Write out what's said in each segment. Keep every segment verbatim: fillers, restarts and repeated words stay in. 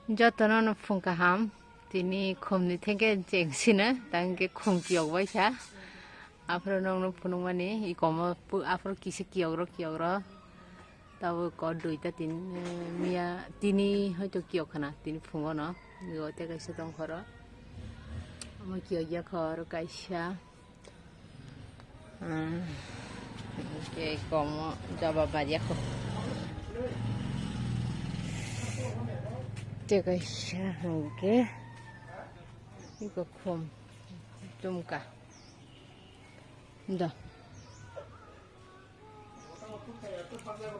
Jotono no phung kaham, tini khumni thengke cheng sino, tangke khum kiyok bai kha. Aphuru nokno phunukmani, i komo pu-, aphuru kisa kiyokro, kiyokro. Tabuk ko duita tin, eh, miya tini hoito kiyok khana, tini phungo no. Migo te kaisa tong khoro. Omo kiyok ya khoro kaisa. Ah, hingke komo jaba bariya ko. Te kaisa hingke iko khum tumka. Da.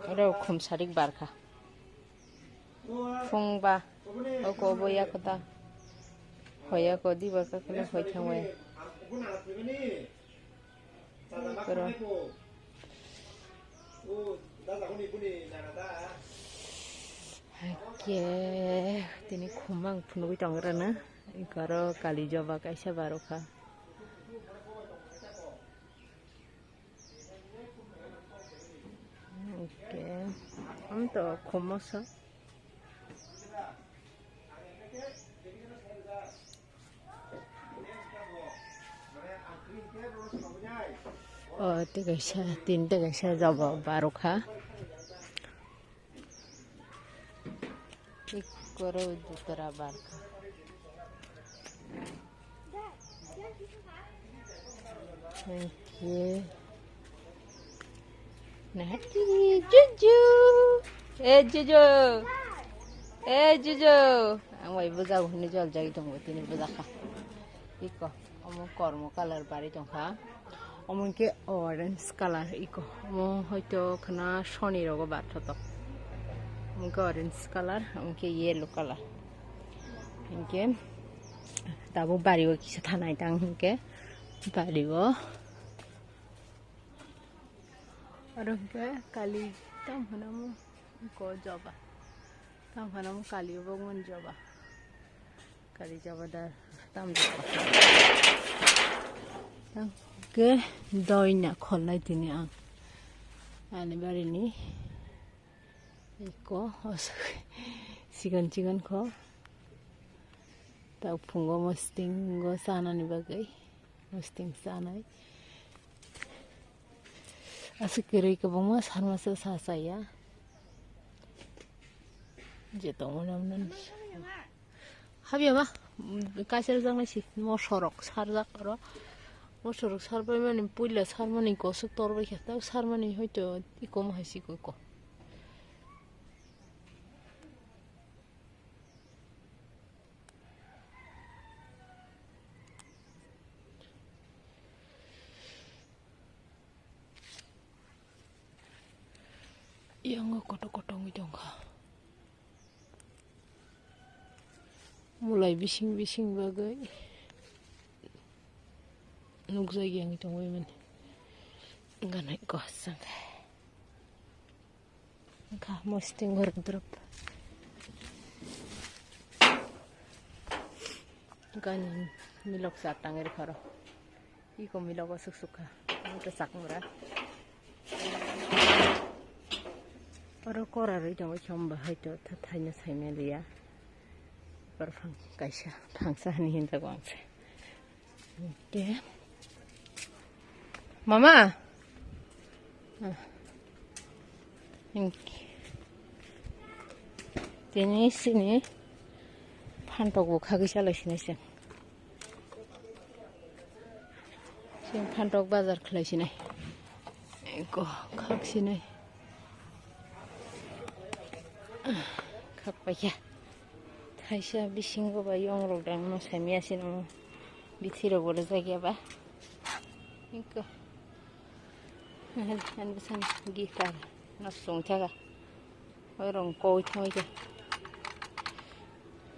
Oro khum sarik barkha. Phung ba, oko obo ya kota. Hoya ko di ba ka kala hoi thang wai. Koro. Hake, tini khumang phunugwi tong rana. Koro kali joba kaisa barokha. Okay. Am to khomosa. O, te kaisa, tin te kaisa joba barokha. Ikkoro dutra barkha. Thank you. Nahati juju. Eh, juju. Eh, juju. Ang bai bujao hwnwi jol jagwi tongo, tini bujakha. Iko, omo kormo colour bari tongkha. Omo hwnkhe orange colour iko. Omo hoito khwna soni rogo barthotok. Omo hwnkhe orange colour, omo hwnkhe yellow colour. Hinkhe tabuk bari o kisa thanai tang hinkhe bari o. Oro hinkhe kali tam hwnamo iko joba. Tam hwnamo kali o bogmani joba. Kali joba da tam joba. Tam ke doi na kholnai tini ang. Ani barini iko os-, sigon sigon kho. Tak phungo mostingo chanani bagwi. Mosting chanai. Aswk kwrwi kwbangma sarmasa sa chaya. Je tongmani amnani. Habya ba, kaisa rwjaknai si, mosorok sarjak oro. Mosorok sarbaimani, puila sarmani kosok torbai kha. Tabuk sarmani hoito iko ma hai si iko. Yango kotor kotor wngwi tongkha. Mulai bising bising bagwi nukjagwi wngwi tongwi mani. Ganai kosong. Wngkha mosting gorok drop. Gani milok sa tangwi rwkha oro. Iko milok o suk suk kha. Amo to chakmura. Oro kora rwi tongo chomba hai to tha thaino saimaliya. Oro phang kaisa phangsa hani hinjago ang se. Oke. Mama. Ah. Thank you. Tini sini phantok bo khagwi chalai sinai se. Sini phantok bazar khlai sinai. Eko khak sinai. Khak paikha. Thaisa bisingo ba yong rok dang no saimya sino. Bithi rok bo rijak ya ba. Eko. Ani bwsani gift ar no song thaga. Oi rong koi thoi khe.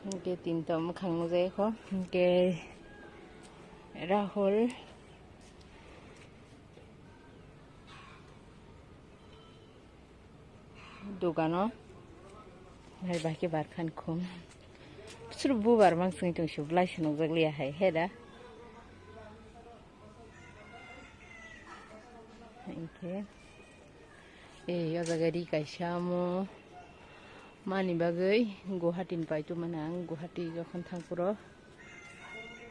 Hingke tinta mwkhang nukjai kho. Hingke Rahul. Dogano hai bai khe barkhan khum. Suru bubar mang sing tong sub lai se nukjak liya hai he da. Hingke, eh, o jaga ri kaisa mo. Mani bagwi Guwahati ni pai tongmani ang, Guwahati jokhon thang phuru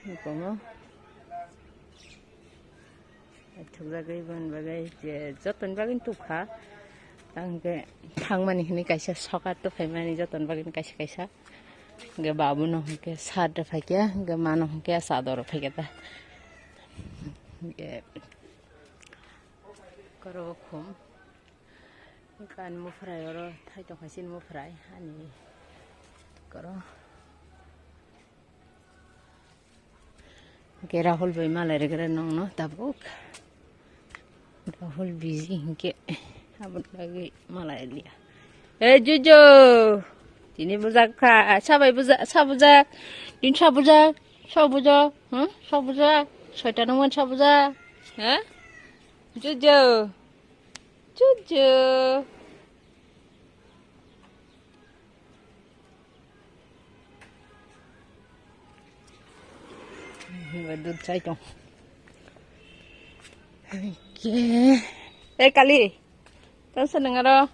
nukongo. Thukjagwi boni bagwi je jotoni bagwi tukha. Ang hwnkhe thangmani hwnwi kaisa sokat to phaimani jotoni bagwi kaisa kaisa. Hwnkhe babu no hwnkhe sat rw phaikhe, hwnkhe mano hwnkhe chador rw phaikhe ta. Hwnkhe koro khum. Kan mufrai oro thai tongkha chini mufrai ani koro. Hwnkhe Rahul bai malai rwgwra nongno tabuk. Rahul busy hwnkhe aboni bagwi malai liya. Ei Jojo! Tini bujak kha, sabai bujak, sa bujak. Tini sa bujak, sa bujak, hmm? Sa bujak. Soita nungman sa bujak. Ha? Jojo! Jojo! Dud chai tong. Oke. Eh, Kali. Tang sa nang aro.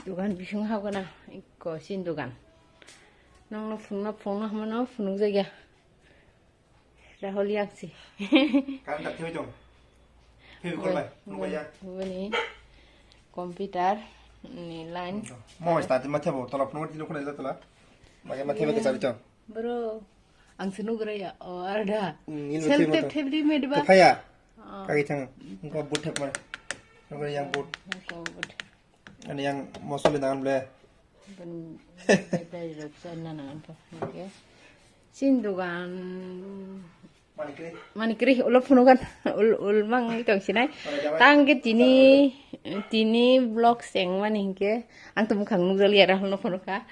Dugan bising hau kana. Ikko sin dugan. Nong no phung no phung no hamo no phunuk jagya. Rahul yang si. Kan tak thewi tong. Thewi kol bai. Phunuk bai ya. Bini computer ni line. Mo start ma thebo tola phunuk tilo khona jatla. Mage ma thebo ke chari tong. Bro, ang sunu gra ya. Oh, arda. Self tap thep di med ba. Phaya. Kagi thang. Ko but thep ma. Ko yang but. Ko but. Ani yang mosoli nangan ble. Bani dai rok sa nana anto. Oke. Sin dugan. Manikri. Manikri, ulo phunuk kan. Ul, ul mang tong sinai. Tang ke tini, tini vlog seng mani hingke. Ang to mukhang nukjali ya Rahul no phunuk kha.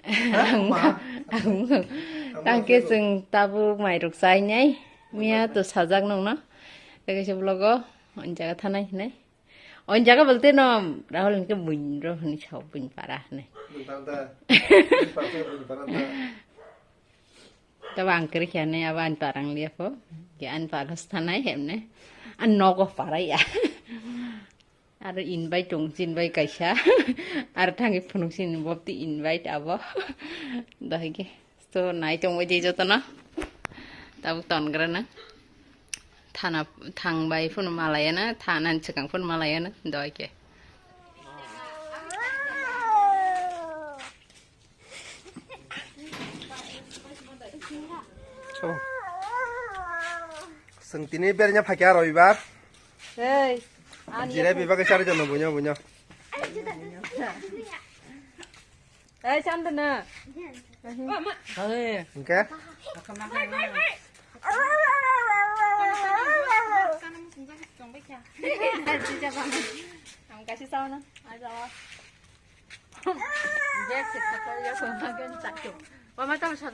Ang mukhang, ang mukhang. Tang ke seng tabuk mai rok sai nai. Miya to sajak nong no. Tege se vlog o, ang jaga thanai hinai. On jaga bolte no Rahul hingke buin ro hini sao buin para hini. Buin para da. Buin para da, buin para da. Tabo ang kiri khani abo ani parang liya po. Ke ani parang stanai hemne. An nogo para ya. Aro invite tong chin bai kaisa. Aro thangi phunuk sin bopti invite abo. Dahai ke. So, nai tongbai di jotono. Tabuk tongrana. Thana thangbai phunu malayana, thana chikang phunu malayana, doi ke. So, seng tini bernya phakya roibar. Hey, ani jirai bibak sari jono bunyo bunyo. Ei, Chandana. Hingke?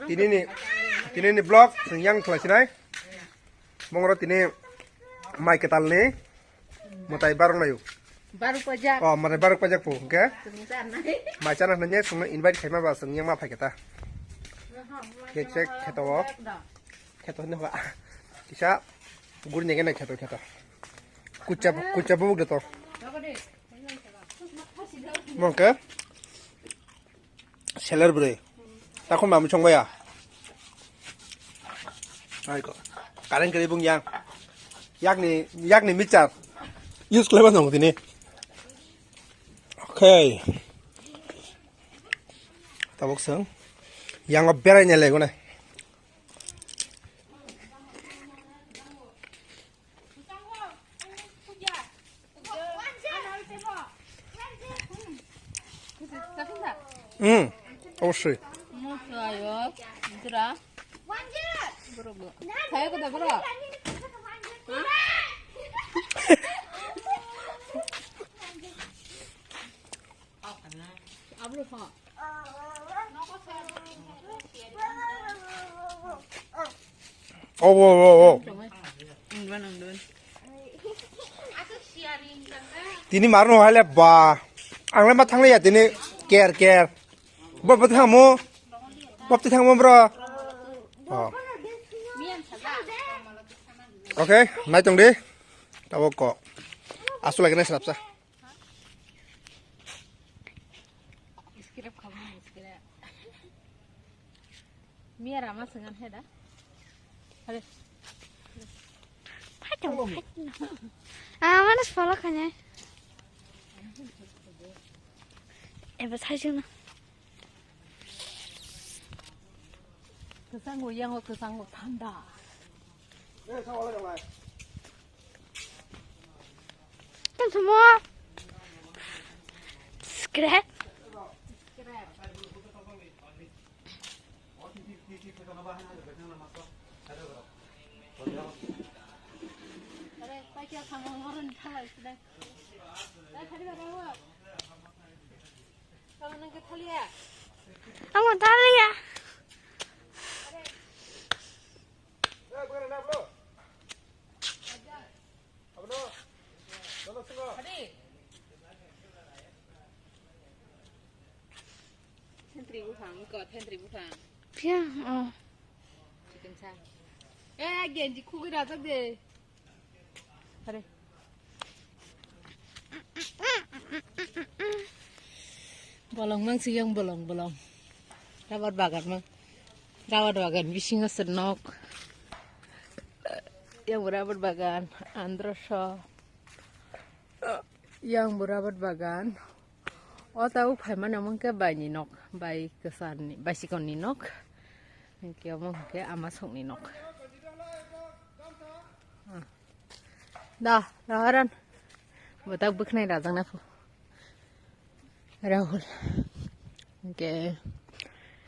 Tini ni, tini ni vlog, seng yang khlai sinai. Mongro tini mai ketal ni. Mwtai barok nayo. Barok pajak. Oh, mwtai barok pajak po, hingke? Chwng chanai. Mai chana hinwi chwngno invite khaima ba chwng yang ma phaikhe ta. Oho, cake, cake, kheto o. Kheto hinwi hola. Kisa guri nege na kheto, kheto. Kucha, kucha bubuk de to. Mongke? Seller bwrwi. Takhum mamwi chongba ya. Ai ko. Current kwrwi bung yang. Yakni, yakni mixer. Use khlaiba nong tini. Okay. Tabuk song. Yang o berai ne lego ne. হুম, অবশ্যই। Oh, oh, oh, oh. Tini marno hai le ba. Ang le ma thang le ya tini ker ker. Bo bo thang mo. Bo thang mo bro. Oh. Okay, nai tong di. Tabo ko. Asu lagi nai serap sa. Miya rama swngan he da. Are. Phaito, phaito. Ah, mana follow khanya. Eba sai jeng na. Kwchangbo yango, kwchangbo thanda. Tamo. Scrap. Amo taliya. Thentri buphang, ko thentri buphang. Phiya, oh. Chicken sa. Eh, genji khugwi rajak de. Are. Bolong mang si yang bolong, bolong. Rabar bagan mang. Rabar bagan bisingo se nok. Yang rabar bagan, andro so. Yang bo rabar bagan. O tabuk phaimani omo khe baini nok, bai kwcharni, bai sikonni nok. Hinkhe omo hinkhe ama songni nok. Da, Raharan. Bo tak bwkhnai rajak na phu. Rahul. Hinkhe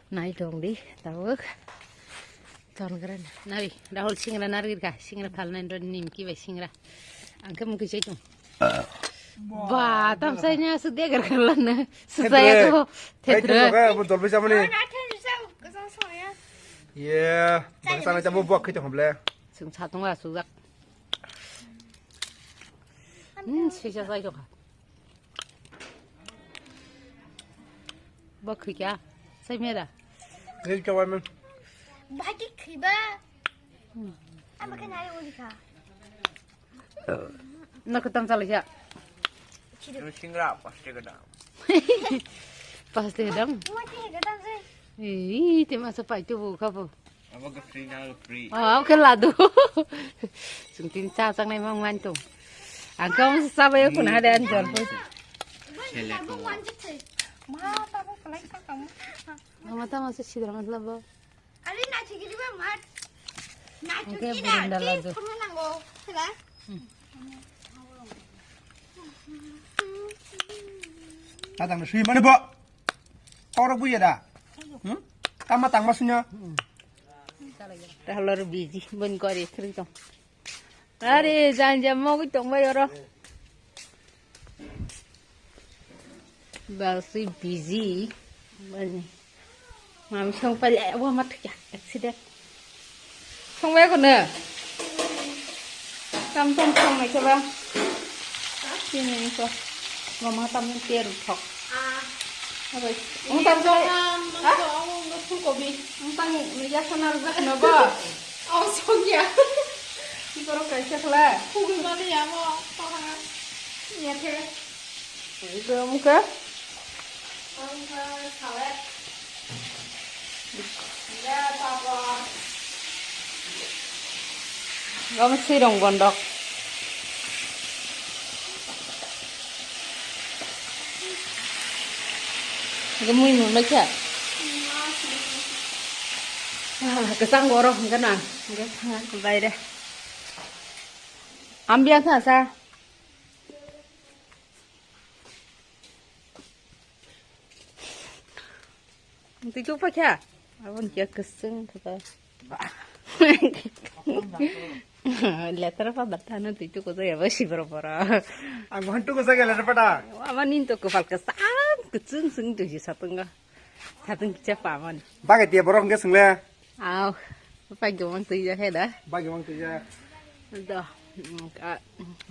nai tong di, tabuk. Ton kran. Nai, Rahul singra nargir ka, singra phalnai ro nimki bai singra. Angke mungki sai tung. Ba, tam sai nya su degar khalan na. Su saya to. Thetre. Thetre. Ka, bo dolbe jamani. Ye, bangsa na jamu bok khito homble. Sung satung wa sujak. Hmm, sisa sai to ka. Bo khikya, sai mera. Ni ka wa men. Bhagi khiba. Ama ka nai uli ka. Nak tam chala kya. Singra pasti ka dam. Pasti ka dam. Mo ti ka dam se. Ei, te masa pai tu bu ka bu. Abo ke free na free. Oh, oke ladu. Sung tin cha chang nai mang man tu. Ang ka masa sabai ku na de an jol pu. Sele ko. Ma ta ko kalai sa kamu. Mama ta masa sidra matlab. Ali na chigiri ba mat. Na chigiri na. Oke, burunda ladu. Sama nango. Sila. Tatang na sui mani bo. Korok buya da. Hmm? Tama tangma sunya. Tahlor busy, bon kori khri tong. Are, jan jam mo tong bai oro. Basi busy. Bani. Mami song pali, eh, wah, mat ya, accident. Song bai kono. Tam tam song mai keba. Sini ko. Mama tam ter thok. Ah. Abai. Ung tam so. Ah? Ung no full kobi. Ung tam ya sana rak no ba. Oh, song ya. Ki koro kaisa khala. Full mali amo. Toha. Ya the. Ito muka. Gom sirong gondok. Gemui mun bacha. Ah, kesang borok hingga na. Hingga sangat kebai deh. Ambian sa sa. Twi tuk pakya? Abon kya keseng kata. Letra pa bata na twi tuk ko ya ba sibro pora. Ang ban tuk ko sa letra pa ta. Abon nin to ko pal kesang keseng seng tu ji satung ga. Satung kicha pa man. Bagai dia borok hingke sengle. Aw, pai gomang twi ja he da. Bai gomang twi ja. Do, mm, ka,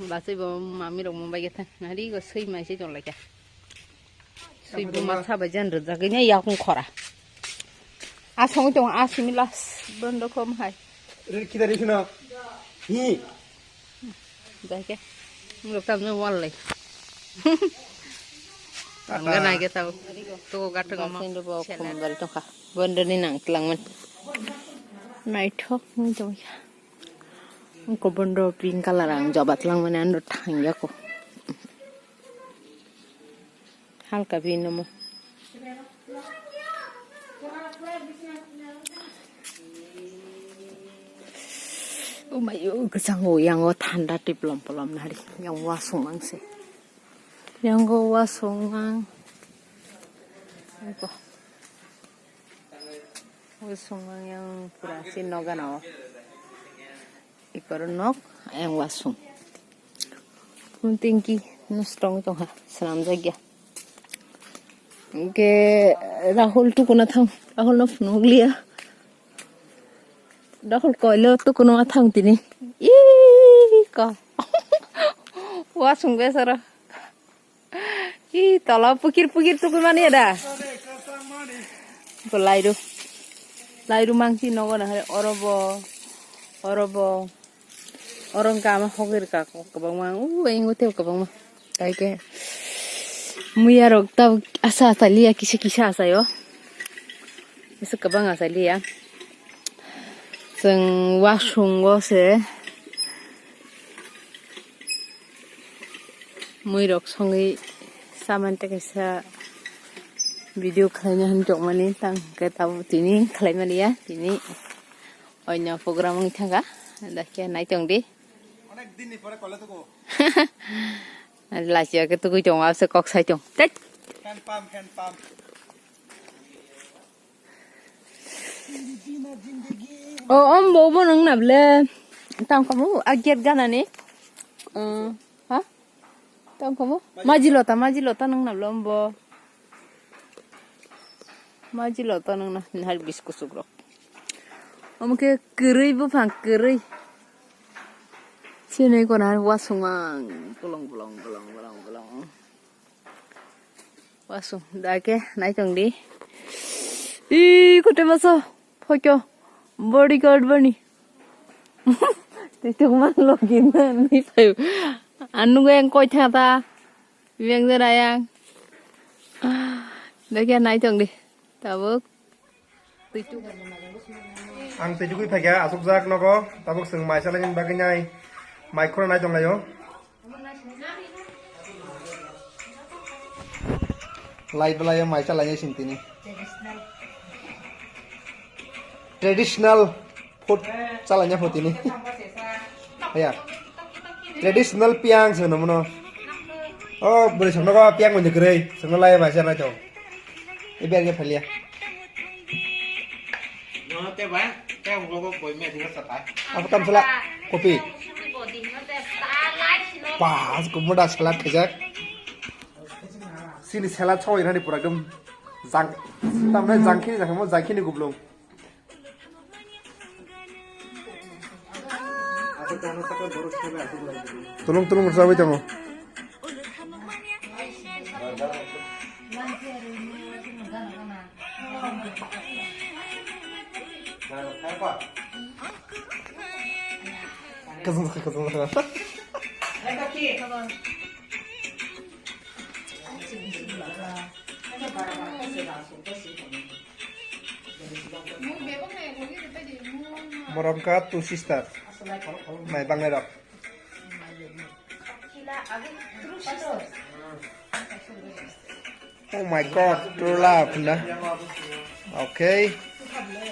basui bo mami rok mumbai ge thang. Nari go sui mai se chon lai kha. Sui bo ma sa bai jan ro jagoi ne yakung khora. A song tong a simi las bondo khom hai. Re kida re khino. Hi. Bai ke. Muruk tam no wal lai. Tata. Ang ga nai ge tau. Tu ga tu ga ma. Basui bo khom bari tong kha. Bondo ni nang tlang man. Naithok wng tongkha. Kubun rok pink colour ang jobat langmani ano thangya ko. Halka bini omo. Umayo, kwchango, yango thanda twi polom polom nari. Yang wasung ang se. Yango wasung ang. Eko. Wasung ang yang pura si noga nao. Ikoro nok ayang wasung. Phone tingki nosto wngwi tongkha, swnamjakya. Hwnkhe Rahul tukuna thang, Rahul no phunukliya. Rahul koilo tukuna thang tini. Ii ka. Wasung besaro. Ih, tola pukir pukir tukui mani ada. Ko lairu. Lairu mangsi nogo na hai orobo. Orobo. Oro gama hogir ka kwbangma. U ingo teo kwbangma. Kaike. Muya rok tab asa asa liya kisa kisa asa yo. Asa kwbang asa liya. Chwng wasung o se. Mui rok songwi chamani tei kaisa video khlaina hinwi tongmani tang khe tabuk tini khlaimani ya tini oino program wngwi thangkha dakhe naitongdi. Onek din ni pore kole tuku. Lachiya khe tugui tongo abse kok sai tong. Tet. Hand pump, hand pump. O, om bo bo nang na ble. Tang kamu a gate gana ni. Eh, ha? Tang kamu? Maji lota, maji lota nang na ble om bo. Maji lota nang na har bis kusuk rok. Om ke kerei bo phang kerei. Sini ko na wasung ang. Bolong, bolong, bolong, bolong, bolong. Wasung dake naitong di. Ih, kote maso. Phokyo. Bodyguard bani. Tei tongma logi na ni phaio. Anu yang koi thata. Yang jera yang. Dake naitong di. Tabuk. Ang twi tugui phaikha asukjak nogo, tabuk chwng mai salaini bagwi nai mai khurna nai tonglaio. Lai bwlaio mai chalainai sing tini. Traditional food chalainai pho tini. Haya. Traditional piyang se nomo no. O bwrwi song nogo piyang mwnwi kwrwi. Songno lai mai se nai tong. Ibe age phalia. Apa tam sala kopi. Pas kumoda salad kejak. Sini salad song ini pura ekdom jang. Tamne jangkini jangkimo jangkini gublung. Tulung tulung rwchapwi tongo. Kazan kazan. Borok wngkha two sister. Mai bangnai rok. Oh my God, true love na. Okay.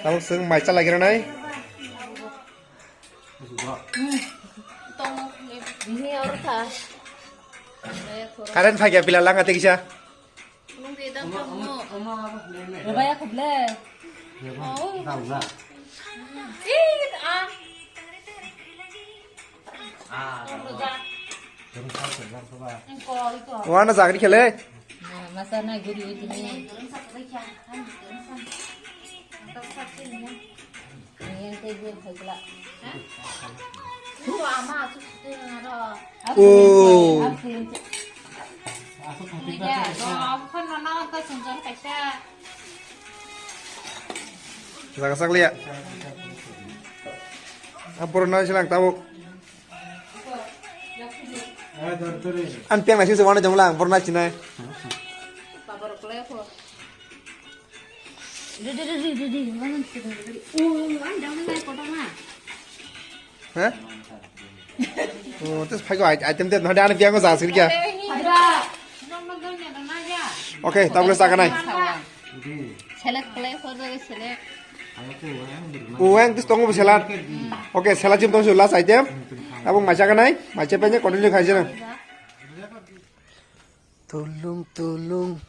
Tabuk chwng mai chalai gira nai. Current phai khe pila langa tei kisa. Rwbaya khuble. Wana jagri khele. Masa na guri tini. Yang tei gue khajla. Oh. Jaga sak liya. Ampur na silang tabuk. An piang na sing se wana jong lang, borna chinai. He? Oh, tes phaigo ai-, item de, nade ani biango ja sir kya? Okay, tabule sakanai. Select khlai, photo select. Uang tus tongo select. Okay, select jim tong last item. Abo macha kanai, macha penya continue khai jana. Tulung, tulung.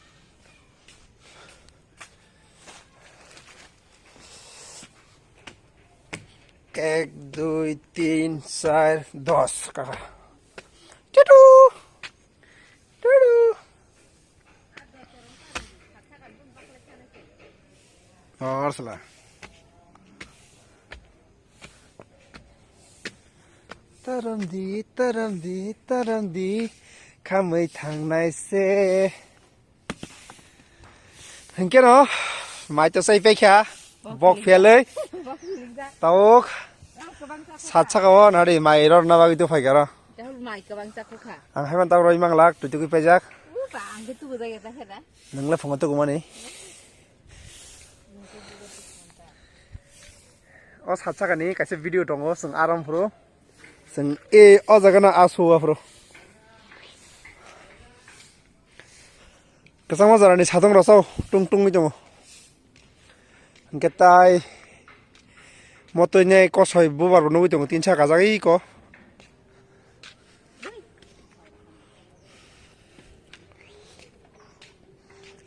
Ek, dui, tin, char, dos, kaka. Tutu! Tutu! Or sala. Taram di, taram di, taram di, khamwi thangnai se. Hinkhe no, mai to sai paikha, bok phiyalwi. Bok phiyalwi. Tabuk, sat saka o nari mai rorna bagwi to phaikha ro. Mai kwbang chakukha. Ang haiman tabuk roi manglak, twi tugwi paijak. Upa, ang khe tubu jagwi ta khe da. Nwngle phungo tugumani. O sat sakani kaisa video tongo, chwng aram phuru. Chwng e o jaga no asu aphuru. Kwchangma jorani satung rosao tung tungwi tongo. Hwnkhe tai motoi nai kosoi bubar bo nugwi tongo, tin saka jak iko.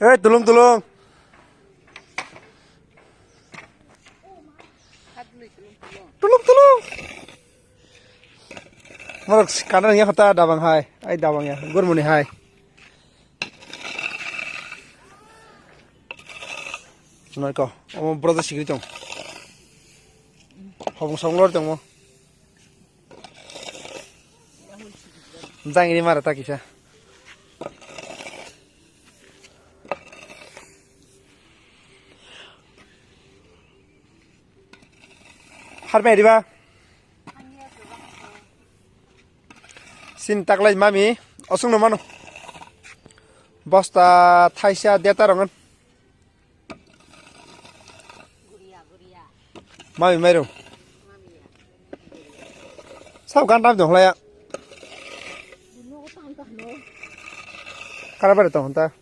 Ei, tulung, tulung. Tulung, tulung. Morok kana ya kota dabang hai. Ai dabang ya. Gurmuni hai. Noi ko. Omo brother sikri tong. Hobong song lor tong mo. Jangni mara ta kisa. Harmai riba. Sin taklai mami, osung no mano. Bosta thaisa deta rongan. Mami mairum. Sab gan tam dong hlaya. Kara bare tong ta.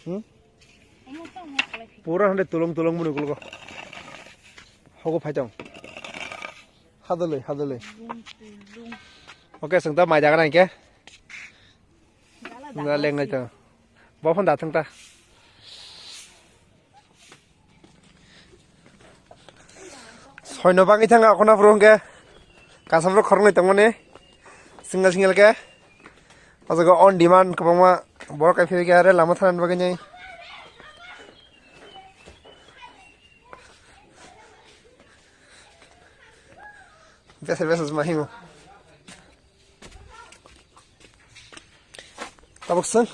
Hmm? Pura hande tulung tulung muni kulgo. Hogo phaitong. Hadoloi, hadoloi. Okay, sengta mai daga nai ke. Na leng nai to. Bo phone da thang ta. Soino bangwi thanga khona phuru hwnkhe kasamrok khoroknwi tongmani single single khe. O jaga on demand kwbangma borok kaiphai khe are lama thanani bagwi nai. Bese bese ma hingo. Tabuk sung.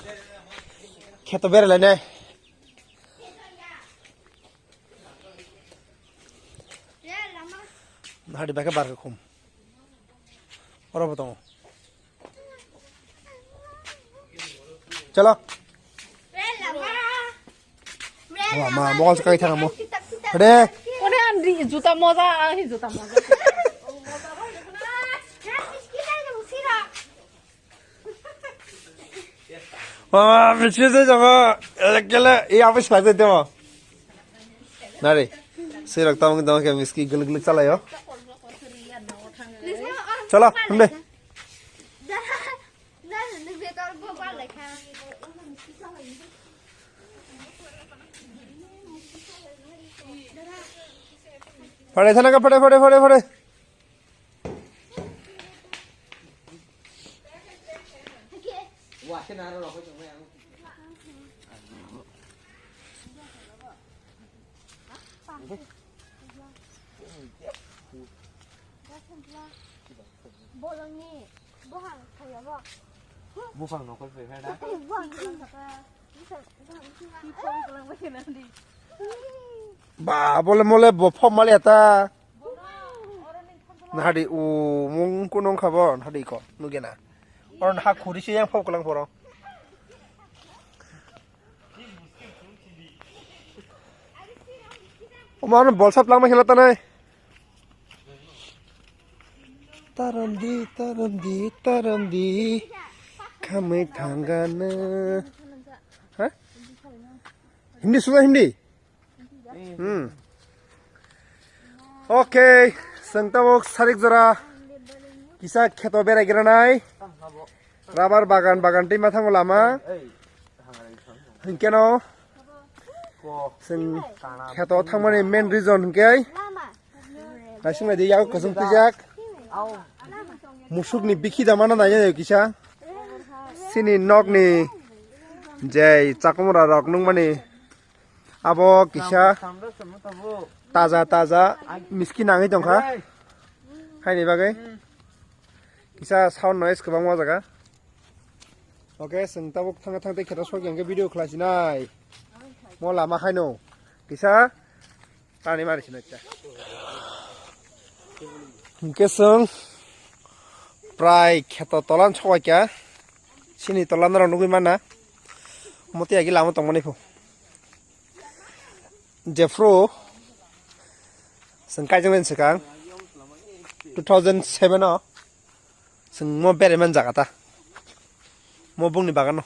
Kheto berelainai. Nahadi bakhe bar khum. Oro bo tongo. Chalo. Wah, ma, mokol sekai thang mo. Re. Kone andri juta moja, ahi juta moja. Mama, miskil se jama, elek kele, iya apa selai tete mo? Nari, sirok tamung tamung ke miski guluk guluk chala yo. Chala, hande. Pade thana ka, pade, pade, pade, pade. Bolongni buphang thaiya bo. Buphang nokol phai phai da. Buphang thaiya. Ba, bole mole bo phom mali ata. Nahadi u mung kunung khabo nahadi ko nugena. Or ha khuri se yang phok lang poro. Oman bolsap langma khela tanai. Taram di, taram di, taram di. Khamai thangana. Ha? Hindi sudah hindi. Hmm. Okay, seng tabuk sarik jora kisa kheto berai granai. Rabar bagan, bagan tei mathang lama. Hinkeno seng kheto thangmani main reason hinkhe naising naidi yago kusung tijak. Musukni bikhi da mana nai kisa. Sini nokni jai chakumra rok nungmani. Abo kisa taja taja miski nangwi tongkha. Haini bagwi kisa sound noise kwbangma o jaga. Okay, chwng tabuk thangna thangtwi kheto sok yang khe video khlai sinai. Mo lama haino kisa tani mari sinai ta. Hinkhe chwng prai kheto tolan sokbai kha. Sini tola norok nugwi mana. Moti agi lama tongmani phu. Jephru chwng kaijaknai swkang two thousand seven o chwng mo berai man jaga ta. Mo bungni bagano.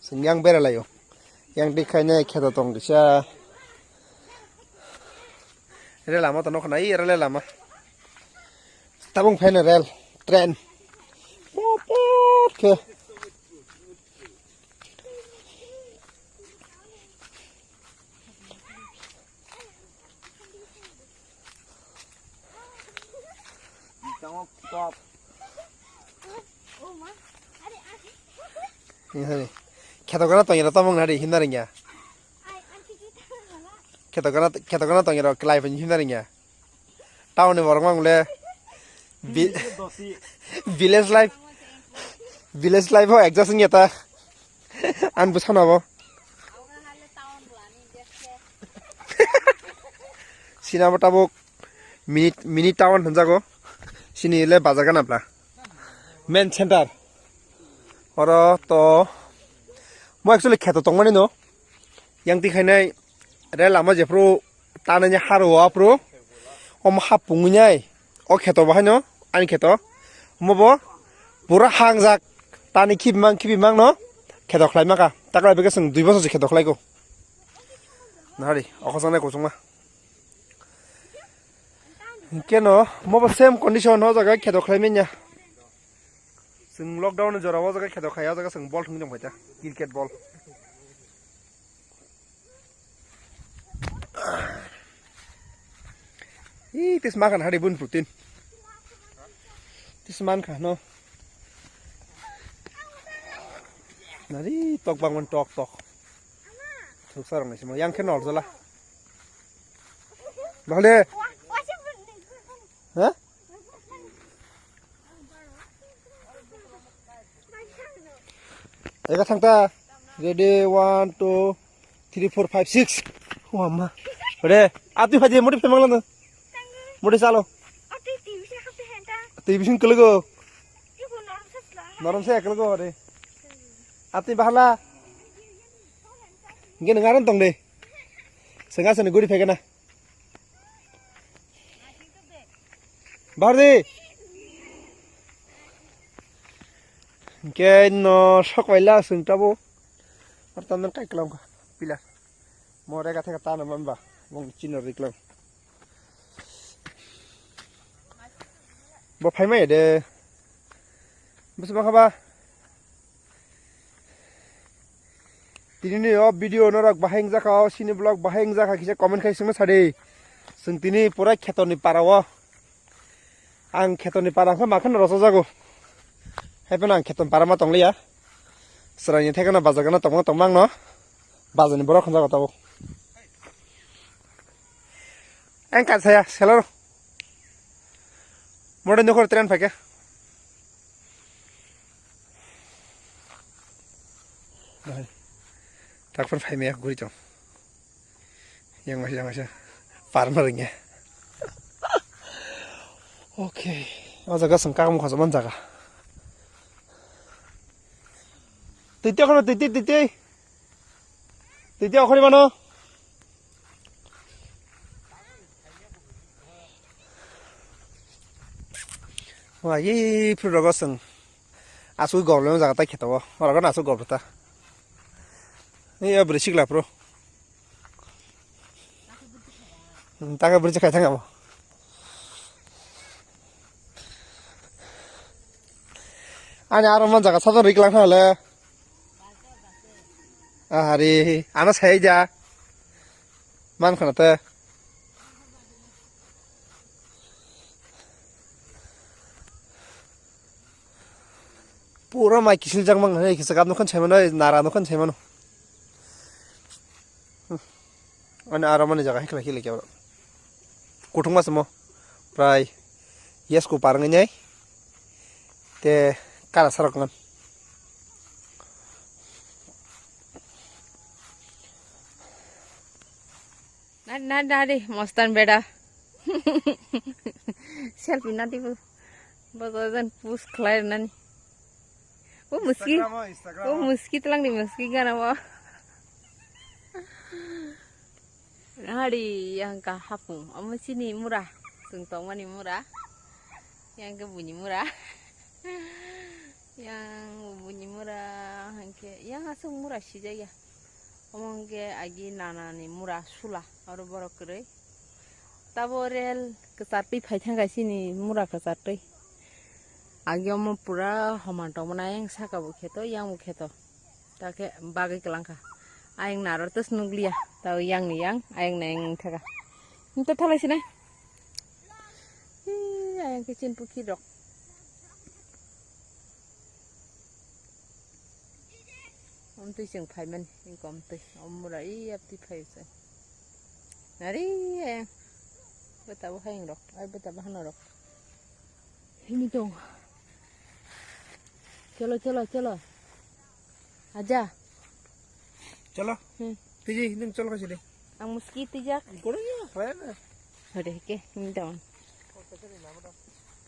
Chwng yang berai laio. Yang dik khainai kheto tong kisa. Rel lama to nokha nai rel lama. Tabung phaina rel, train. Put, put khe. Kheto gana tongya tamung nari hinna ringya. Kheto gana kheto gana tongya rok klai pun hinna ringya. Town ni borok mang le vi- village life, village life ho adjust wngya ta. An bwsano abo. Sina bo tabuk mini, mini town hwnjago. Sini le bazar gana bla. Main center. Oro to mo actually kheto tongmani no. Yang tikhainai rel lama jephru tanani haro aphru. Omo hap pungwi nai. O kheto bo haino ani kheto. Omo bo pura hangjak. Tani khibimang khibimang no kheto khlai maka. Takla beke chwng dui bosor se kheto khlai ko. Nahari, okho sangnai kuchukma. Keno, mo bo same condition o jaga kheto khlai manya. Chwng lockdown ni jora o jaga kheto khlai, o jaga chwng ball thwngwi tong phaita, cricket ball. Ih, tis makan hari bun protein. Tis man kha no. Nari tok bangman tok tok. Thuksa rong naisimo yang khe nol jala. Bahale. Ha? Ega thangta. Ready, one, two, three, four, five, six. Wah, ma. Ready? Ati haji modi pemang lana. Modi chalo. Ati T V sing kulugo. Norom se kulugo re. Ati bahala. Nge ngaran tong de. Senga seni guri phegana. Bardi. Ke no sok waila sung tabo. Ar tandan kai kelam ka. Pila. Mo rega theka tana mamba. Mong chino riklam. Bo phaima de. Bwswk ma kha ba? Tini ni o video norok bahai wngjakha, o sini vlog bahai wngjakha, kisa comment khai swngna sadi. Chwng tini pura kheto ni para o. Ang kheto ni para wngkha makha no rochajak o. Hai phano ang kheto ni para ma tongliya. Chwraini thai kheno bazar gana tongma tongma ang no. Bazar ni borok wngjago tabuk. Ang kaisa ya, seller. Mode nokor train phaikha. Takphar phaimaya guri tong. Yang masa, yang masa. Parma ringya. Okay, o jaga chwng kagam khojak man jaga. Twi twi okhorno, twi twi, twi twi. Twi twi okhorni mano. Wa, ye phuru rogo chwng. Aswk goblem jaga tai kheto o. Oro gana aswk goblem ta. Ni ya bwrwi sikla phuru. Hmm, taka bwrwi khai thang abo. Ani aro man jaga sajan riklang thang le. Ahari, ano sai ja. Man khana te. Pura mai kisil jak mang hai kisa kap nokhan sai mano, nara nokhan sai mano. Ani aro mani jaga hikla hikla kya. Kuthung mas mo. Prai. Yes ko parang nyai. Te kara sarok ngan. Nari, nari, nari, mostan beda. Selfie nadi bu. Bozo jan pus khlai nani. O muski. Instagram, Instagram. O muski tlang ni muski gana bo. Nari yang ka hapung. Omo sini mura. Sung tong mani mura. Yang ke bunyi mura. Yang bunyi mura hingke yang asung mura sijaya. Omo hingke agi nana ni mura sula oro borok kwrwi. Tabo rel kwchartwi phai thangkha chini mura kwchartwi. Agi omo pura homan tongmani ayang saka bo kheto, yang bo kheto. Takhe bagwi kwlangkha. Ayang naro tos nukliya. Tabo yang ni yang, ayang ni ayang wngthaka. Nto thalai sinai. Hii, ayang khe chini pukhi rok. Omtwi chwng phaimani, wngkha omtwi. Om mura iyaptwi phai se. Nari, ayang. Bwtabo hayung rok, ai bwtabo hano rok. Hini tong. Cholo, cholo, cholo. Aja. Cholo. Hmm. Tiji, nung cholo kasi de. Ang muski tijak. Goro ya, kaya na. Hore ke, hini tong.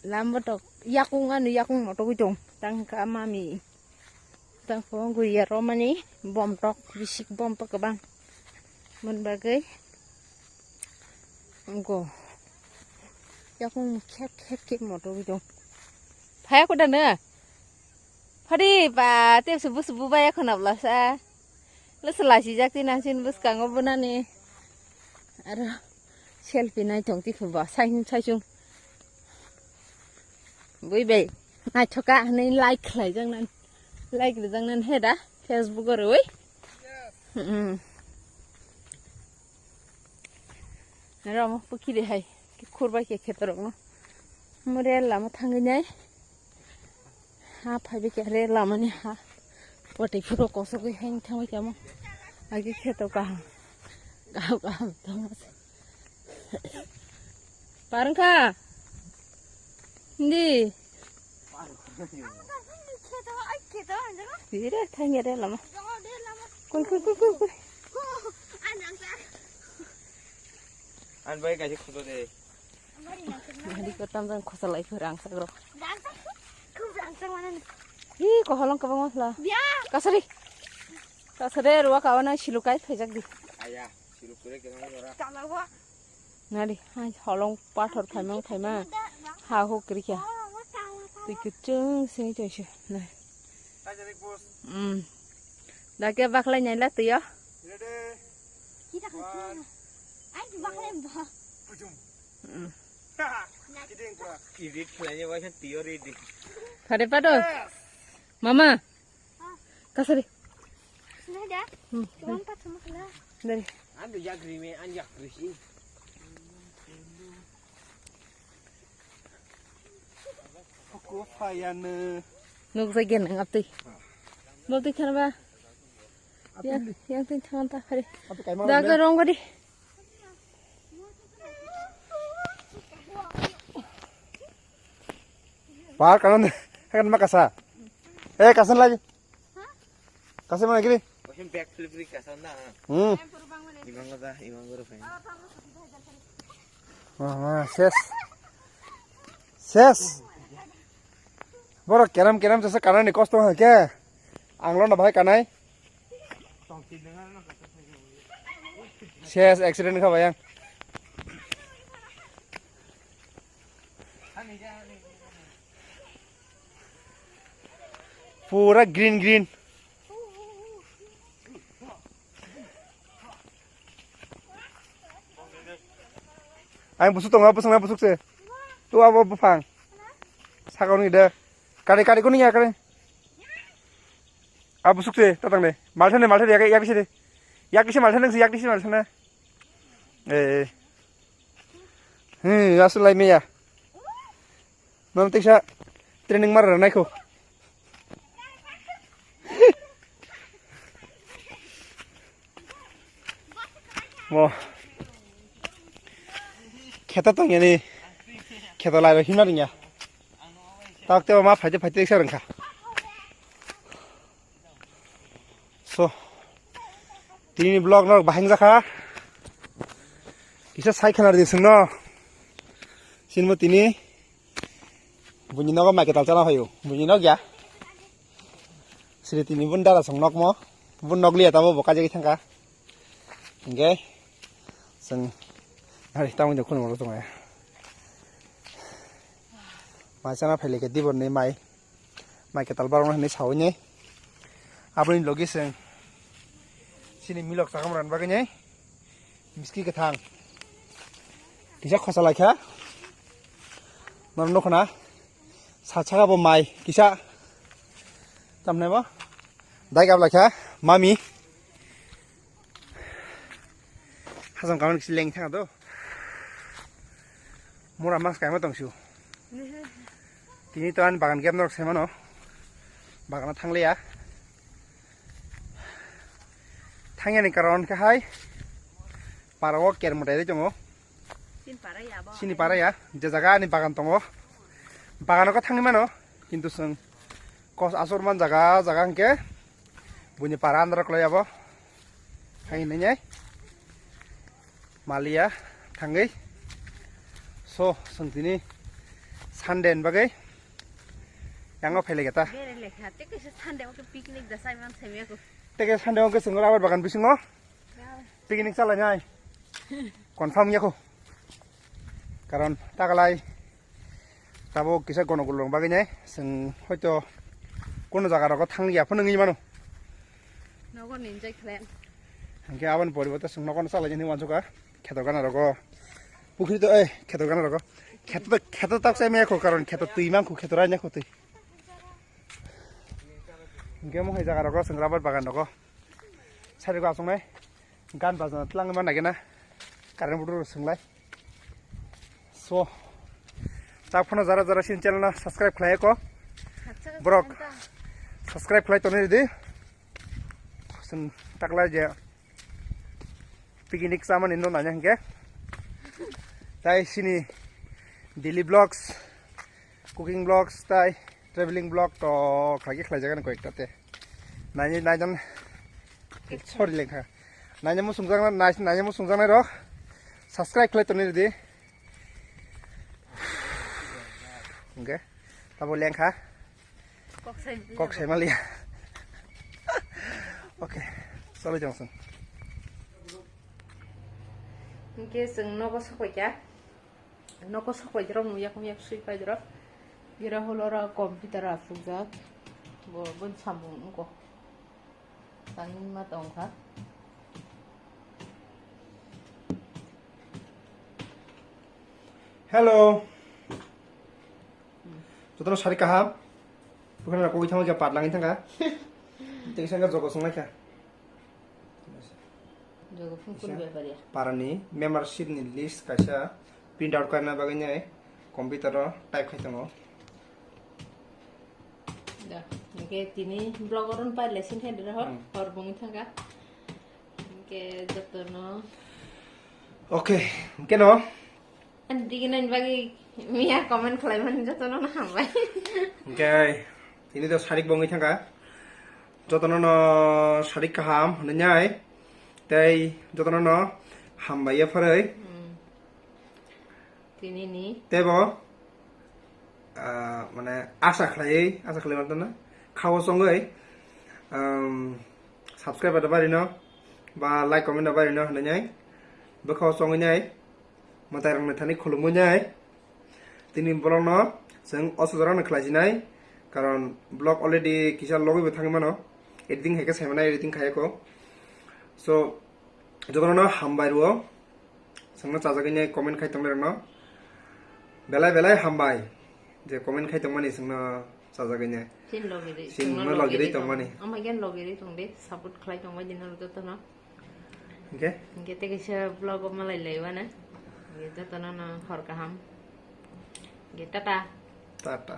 Lambo tok, yakung anu yakung moto gui tong. Tang ka mami. Tang phone guriya romani bom tok bisik bom pa kabang. Mon bagwi. Go. Yakung khep khep khep moto gidong. Phaya kuda na. Phadi ba te subu subu ba yakho na blasa. Lasa lasi jak ti nang sin bus kango bunani. Aro selfie nai tong ti phuba sai hin sai chung. Bui bai. Naithoka hinwi like khlaijaknani, like rijaknani he da Facebook o rwi. Hmm. Aro omo pukiri hai khurbai khe khetorokno. Omo rel lama thangwi nai. Ha phaibai khe rel lamani ha. Watwi phuru kosogwi hai thangbai khe omo. Agi kheto kaham. Kaham kaham tongma se. Parwngkha. Hindi. Dire thangya de lama. Kul, kul, kul, kul, kul. An bai kaji khudo de. Hindi ko tam jang khosa lai phai rang sagro. Hi ko holong kabang masla. Kasari. Kasari ruwa kawana silukai phaijak di. Aya, silukure kemang ora. Nari, hai holong pathor phaimang phaima. Ha hu krikya. Twi kwchwng sini chwngse. Nai. Hmm. Dake baklai nai la twiyo. Hmm. Edit khlaina waisa twiyo ready. Phare pato. Mama. Kasari. Sini aja. Hmm. Cuman empat sama kena. Dari. Ando jagri me, an jagri si. Aku fayan. Nuk sa gen ngap tui. Bol tui khana ba. Yang, yang tui thangan ta hari. Daga rong gadi. Par kanan, kan makasa. Eh, kasan lagi. Kasan mana gini? Wasim back flip ri kasan na. Hmm. Imang da, imang guru fan. Wah, wah, ses. Ses. Borok keram keram sasa kanani kosto hwnkhe. Ang lono bahai kanai. Ses, accident kha bayang. Pura green green. Ang busuk tongo, busuk na busuk se. Tu abo buphang. Sakao ni de. Kari kari kuni ya kari. A busuk se, tatang de. Malthane, malthane, yak yak se de. Yak se malthane, yak se malthane. Eh. Hmm, asul lai meya. Mam teksa training mar ranai ko. Mo. Kheta tong yani. Kheta lai ro himna rinya. Tak te ma phaite phaite teksa rangkha. So, tini vlog no bahing jakha. Kisa sai khana di sungno. Sinmo tini. Buini nogo mai ketal chana hoyo. Buini nog ya. Sri tini bun dara song nok mo. Bun nog liya tamo boka jagi thangka. Hingke. Seng. Hari tamo de kun mo tong ya. Mai chana phaile ke dibor ni mai. Mai ketal barong hinwi sawi nai. Aboni logi se chini milok chakam ran bagwi nai. Miski kwthang. Kisa khosa laikha. Nor nukho na. Sa saka bo mai kisa. Tamnai bo. Dai gab laikha. Mami. Hasam kaman kisi leng thang do. Mura mas kaima tong siu. Tini to ani bagan gap norok semano. Bagano thangliya. Thangyani karon khe hai. Para o ker mutai tongo. Sini para ya bo. Sini para ya. Je jaga ani bagan tongo. Bagano ko thangni mano. Kintu seng kos asor man jaga jaga hingke. Buini para andro klai abo. Hai nai nai. Malia thangwi. So, song tini Sunday ni bagwi. Yango phailai ta. Bere lekha, teke se Sunday o picnic da sai man semi ko. Teke Sunday o song rubber bagan bisingo. Ya. Picnic chalai nai. Confirm ya ko. Karon takalai Tabo kisa gono gulung bagwi nai, chwng hoito kuno jaga rogo thang ya phano wngwi mano. Nogo ni enjoy khlai. Hingke aboni poribo to chwng nogo no chalai nini wansukha. Kheto gana rogo. Pukhri to, eh, kheto gana rogo. Kheto to, kheto tak sai maya kho, karon kheto twi mangkho, kheto raina kho twi. Hingke mo hai jaga rogo chwng rubber bagan rogo. Sari go asong nai. Gan bajana tlang ma nagena. Current board rok swng lai. So, ta phano jara jara sin channel no subscribe khlai ko. Borok subscribe khlai toni di. Sin taklai je picnic samani no nanya hingke. Tai sini daily vlogs, cooking vlogs tai traveling vlog to khlai khlai jagan ko ekta te. Nai nai jan sorry lengkha. Nai mo sungjakna nai nai mo sungjaknai rok subscribe khlai toni di. Oke. Tabo lengkha. Kok sai mali. Kok sai mali. Oke. Solo jongson. Oke, seng nogo sokoi kya. Noko soklai rok muyak muyak sui pai rok. Gira holora computer a phungjak. Bo bon samung wngko. Tangwi ma tongkha. Hello. Jotono sari kaham. Bukan aku itama gak pat langin tangga. Tingsa nggak joko sungai kah. Jogo phone kuri bepar ya. Parani membership ni list kaisa print out karna bagwi nai computer o type khai tongo. Da, hingke tini vlog oron pai lesson khai dira hor, hmm, hor bung thangka. Hingke jotono. Okay, hingke no. Ani digi nani bagwi miya comment khlai mani jotono no hambai. Hingke tini to sarik bongwi thangka. Jotono no sarik kaham hwnwi nai. Tei jotono no hambai ya pharwi. Hmm. Tini ni. Tebo. Ah, mane asa khlaiwi, asa khlai mantana khao songwi, um, subscribe da barino ba like comment da barino hinwi bwkhao songwi nai mwtai rokni thani khulumwi nai. Tini vlog no chwng o sujaro no khlai sinai, karon vlog already kisa logwi bo thangwi mano, editing hai khe sai manai, editing khai ko. So jotono no hambai rwo, chwngno chajagwi nai comment khai tongnai rokno belai belai hambai je comment khai tongmani chwngno chajagwi nai. Chin logiri, Chin chwngno no logiri logiri tong. Tongmani. Ama gen logiri tong de, support khlai tongmani no jotono. Hingke? Hingke tei kaisa vlog o malai lai wana. Hingke jotono no hor kaham. Hingke tata. Tata.